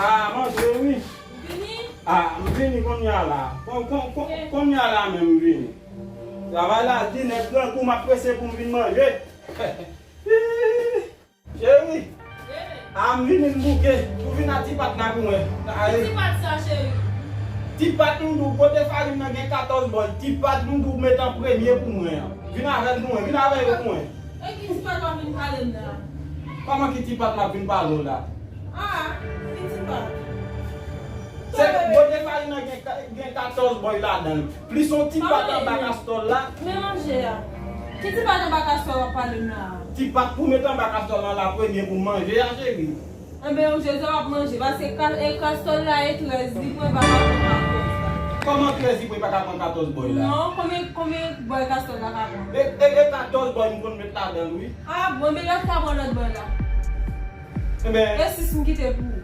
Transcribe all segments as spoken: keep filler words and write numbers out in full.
Ah, manje wi. Vini? Ah, m vini kounye a la. Kon- kon- kon- Kounye a la menm m vini. Travay la di nèg grangou, m ap prese pou m vin manje. Cheri, ah, m vini m bouke. Ou vin a ti pat la pou mwen. Ki ti pat sa, cheri? Ti pat m di w, kote farin nan gen katòz bòy. Ti pat m di w met an premye pou mwen an. Vin avè l pou mwen, vin avè yo pou mwen. E ki ti pat w ap vin pale m la? Kòman ki ti pat m ap vin pale w la? Ah, ki ti pat? Se bòde farin nan gen ka- gen katòz bòy ladan l. Plis yon ti pat anba kastòl la. Men manje a. Ki ti pat anba kastòl w ap pale m la a? Ti pat pou met anba kastòl la, la premye pou manje a, cheri. Enben, yon Jezi w ap manje. Paske ka- e kastòl la e trèz li pran, pa ka pran katòz la. Kòman trèz li pran, pa ka pran katòz bòy la? Non, konbyen, konbyen bòy kastòl la ka pran? E, e, e katòz bòy m konn met ladan l, wi. Ah, bon, men lòt ka pran lòt bòy la. Enben. E sis m kite pou ou.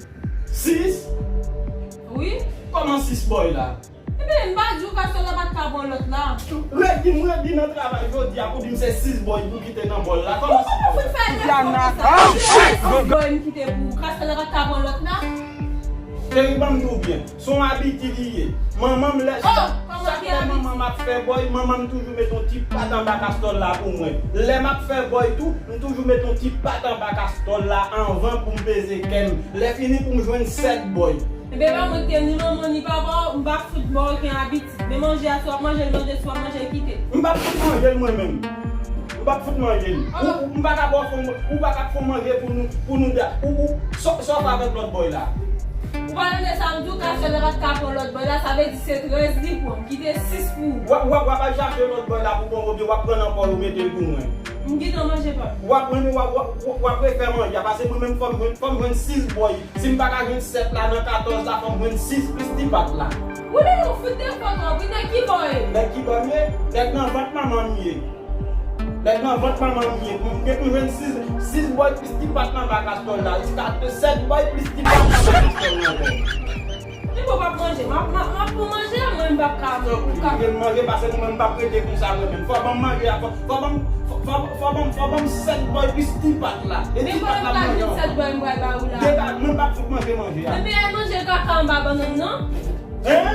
Sis? Wi. Kòman sis bòy la? Enben, m pa di w kastòl la pa t ka pran lòt la. Redi m, redi nan travay jodi a pou di m se sis bòy pou kite nan bòl la. Kòman sis bòy la? Ou fout fè nèf konsa. Sis bòy m kite pou ou. Kastòl la pa t ka pran lòt la. Cheri, ban m di w byen. Se yon abitid li ye. Manman m lè, chak, chak lè manman m ap fè bòy, manman m toujou met yon ti pat anba kastòl la pou mwen. Lè m ap fè bòy tou, m toujou met yon ti pat anba kastòl la anvan pou m peze kè m. Lè fini pou m jwenn sèt bòy. Enben, pa mwen ki te ni manman ni papa w, m pa fout ba w okenn abitid. Men manje a, si w ap manje l, manje, si w ap manje l, kite. M p ap fout manje l mwen menm. M p ap fout manje l. Ou, ou, m pa ka ba w fon, ou pa ka fon manje pou nou, pou nou de. Ou, ou, sa, sa w fè avèk lòt bòy la? Ou pa tande sa m di w, kastòl la pa t ka pran lòt bòy la, sa vle di se trèz li pran, m kite sis pou ou. W ap, w ap, w ap al chache lòt bòy la pou ban w, oubyen w ap pran nan kò w mete l pou mwen. M gentan manje pa m. W ap, w ap, w ap, w ap refè manje a, paske mwen menm fò m jwenn, fò m jwenn sis bòy. Si m pa ka jwenn sèt la nan katòz la, fò m jwenn sis plis ti pat la. Ou li nou fout de fò twòp, wi, nèg ki bò ye? Nèg ki bò m ye? Nèg nan vant manman m ye. Nèg nan vant manman m ye. M gen pou jwenn sis, sis bòy plis ti pat nan ba kastòl la. Jiska sèt bòy plis ti pat nan ba kastòl la ankò. Li bon, p ap manje. M ap, m ap, m ap pou manje a, mwen m p ap ka. Ou ka gen manje, paske mwen m p ap rete konsa mwen menm. Fò ban m manje a, fò, fò ban m, fò, fò, fò ban m, fò ban m sèt bòy plis ti pat la. E ti pat la m manje ankò. Sèt bòy m pral ba ou la. Degaje, mwen m p ap fout manje manje a. Enben, al manje kaka anba bannann nan. Hein?